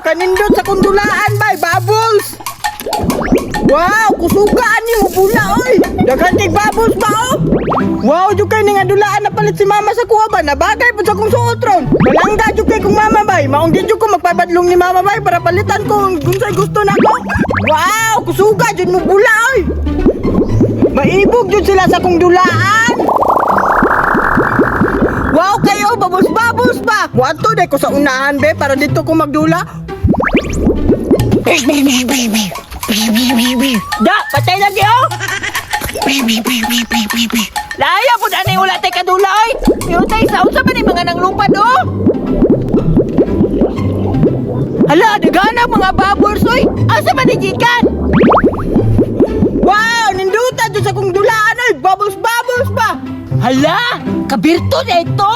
Kanindot sa kundulaan bay, bubbles. Wow, kusugaan ni mo bula oy. Daghan kay bubbles ba oh? Wow, jud kay ni nga dulaan na palit si mama sa kuha ba? Nabagay pud sa kong suot ron. Malangga jud kay kong mama bay. Maong di jud ko magpabadlong ni mama bay para palitan ko kung unsay gusto nako. Wow, kusuga jud mo bula oy. Maibog jud sila sa kong dulaan. Wow kayo, bubbles bubbles ba? Muadto day ko sa unahan be para dito ko magdula. Da, patay lagi oh. Laya pud ani wala tay kadula oy. Yutay sa unsa ba ni mga nanglupad oh? Hala, daghan mga bubbles oy. Asa man ni gikan? Wow, ninduta jud sa kong dulaan oy, bubbles bubbles ba? Hala, kabirto na ito.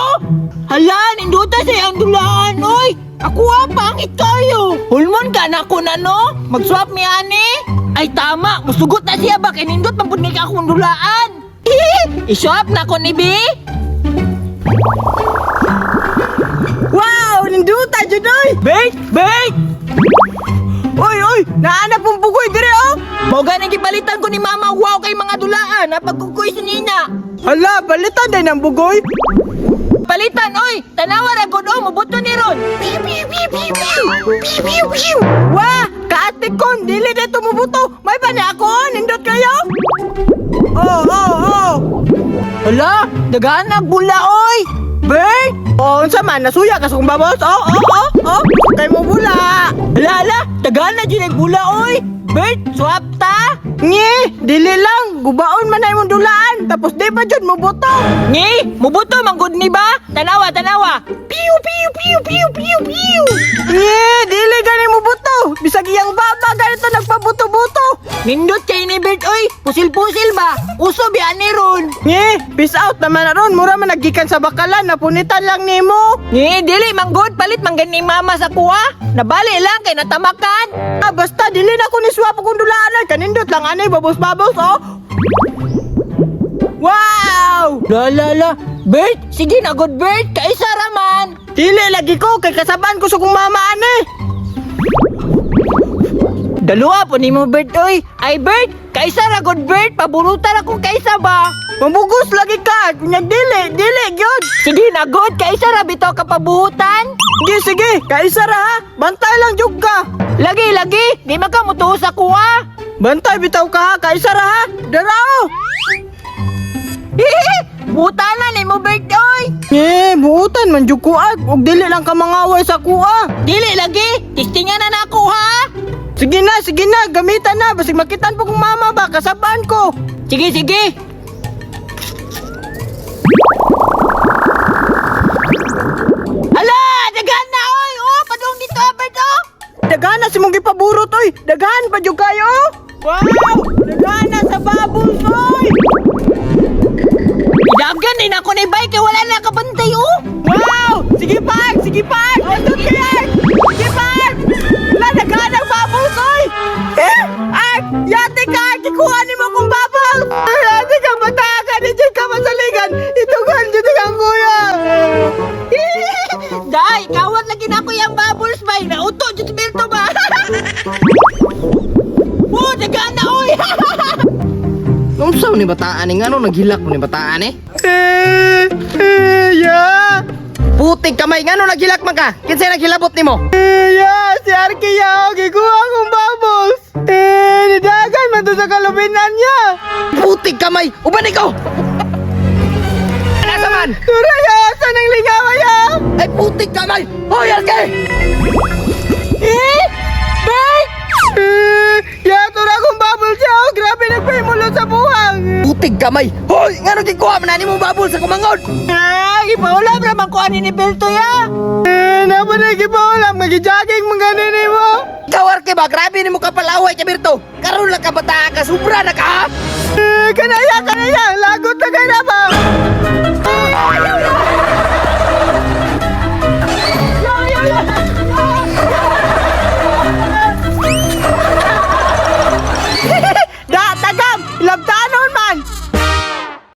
Hala, ninduta sa iyang dulaan oy. Ako ah, pangit kayo. Hulmon ka na ko na no. Mag-swap mi ani. Ay tama, musugot na siya ba kay nindot man pud ni ka akong dulaan. I-swap na ko ni bi. Wow, ninduta jud oy. Bait, bait. Oy, oy, naana pong bugoy dire oh. Mao gani gipalitan ko ni mama wow kay mga dulaan na pagkukuy si Nina. Hala, palitan din ang bugoy. Palitan oy, tanawa ra gud oh, mubuto ni ron. Piu piu piu piu piu. Piu piu piu. Wah, kaate kon, dili dito mubuto. May ba ni ako oh, nindot kayo? Oh, oh, oh. Hala, daghan na bula oy. Bert, Oh, unsa man nasuya ka sa kong bubbles? Oh, oh, oh, oh. Kay mo bula. Hala, hala, daghan na jud bula oy. Bert, swap ta. Ngi, dili lang. Gubaon man na imong dulaan. Tapos di pa jud mubuto. Ngi, mubuto man gud ni ba? Tanawa, tanawa. Piu piu piu piu piu piu. Ngi, dili gani mubuto. Bisag iyang baba ganito nagpabuto-buto. Nindot kay ni Bert oy, pusil-pusil ba? Uso biya ni ron. Ngi, peace out naman na ron. Mura man naggikan sa bakalan. Napunitan lang nimo. Ngi, dili man gud palit man gani mama sa kuha. Nabali lang kay natamakan. Ah, basta dili na ko ni swap kung dulaan ay kanindot lang anay babos-babos oh. Wow! La la la. Bert, sige na good Bert, kaisa ra man. Dili lagi ko kay kasabaan ko sa kong mama ani. Dalawa po nimo Bert oy. Ay Bert, kaisa ra good Bert, paburutan akong kaisa ba? Mamugos lagi ka. Kunya dili, dili gyud. Sige na good, kaisa ra bitaw ka pabuhutan. Sige, sige, kaisa ra ha. Bantay lang jud ka. Lagi lagi, di man ka mutuo sa kuha. Bantay bitaw ka ha, kaisa ra ha. Darao. Buta na nimo Bert oy. Eh, buutan man jud ko ah. Ug dili lang ka mangaway sa kuha. Dili lagi, tistingan na nako ha. Sige na, gamitan na. Basig makitan po kong mama ba, kasabaan ko. Sige sige. Ala, daghan na oy. Oh, padung dito Bert oh. Daghan na si mong gipaburot oy. Daghan pa jud kayo. Wow! Daghan na sa bubbles oy. Idagan din ako ni bike kay wala na kabantay oh. Wow! Sige pa, sige pa. Andun kay Ark. Sige pa. Wala daghan ang bubbles oy. Eh, Ark, yate ka, Ark. Ikuha nimo kong bubbles. Yate ka, bata ka, di jud ka masaligan. Itugan jud kang kuya. Day, kawat lagi na ako yung bubbles bay. Nauto jud si Berto ba? Oh, daghan na oy. Unsa ni bataan ni ngano naghilak mo ni bataan eh? Eh, eh, ya. Putik kamay ngano naghilak man ka? Kinsay naghilabot nimo? Eh, ya, si Arky ya, gikuha kong bubbles. Eh, nidagan man to sa kalubinan niya. Putik kamay, uban ikaw. Nasa man? Tura ya, sa nang lingaw ya. Ay putik kamay. Hoy Arke! Eh, Bert! Eh, ya, tura kong bubbles ya. Oh, grabe nagpahimulo sa buhang. Putik kamay. Hoy, ngano gikuha man na nimo bubble sa kumangod? Ay, ipaulam ra man ko ani ni Berto ya. Eh, napa na gipaulam, nag-jogging mga nini mo. Ikaw Arke ba grabe nimo kapalaway ka Berto. Karon lang ka bataan ka sobra na ka. ha? Eh, kanaya, kanaya, lagot na kaya ba?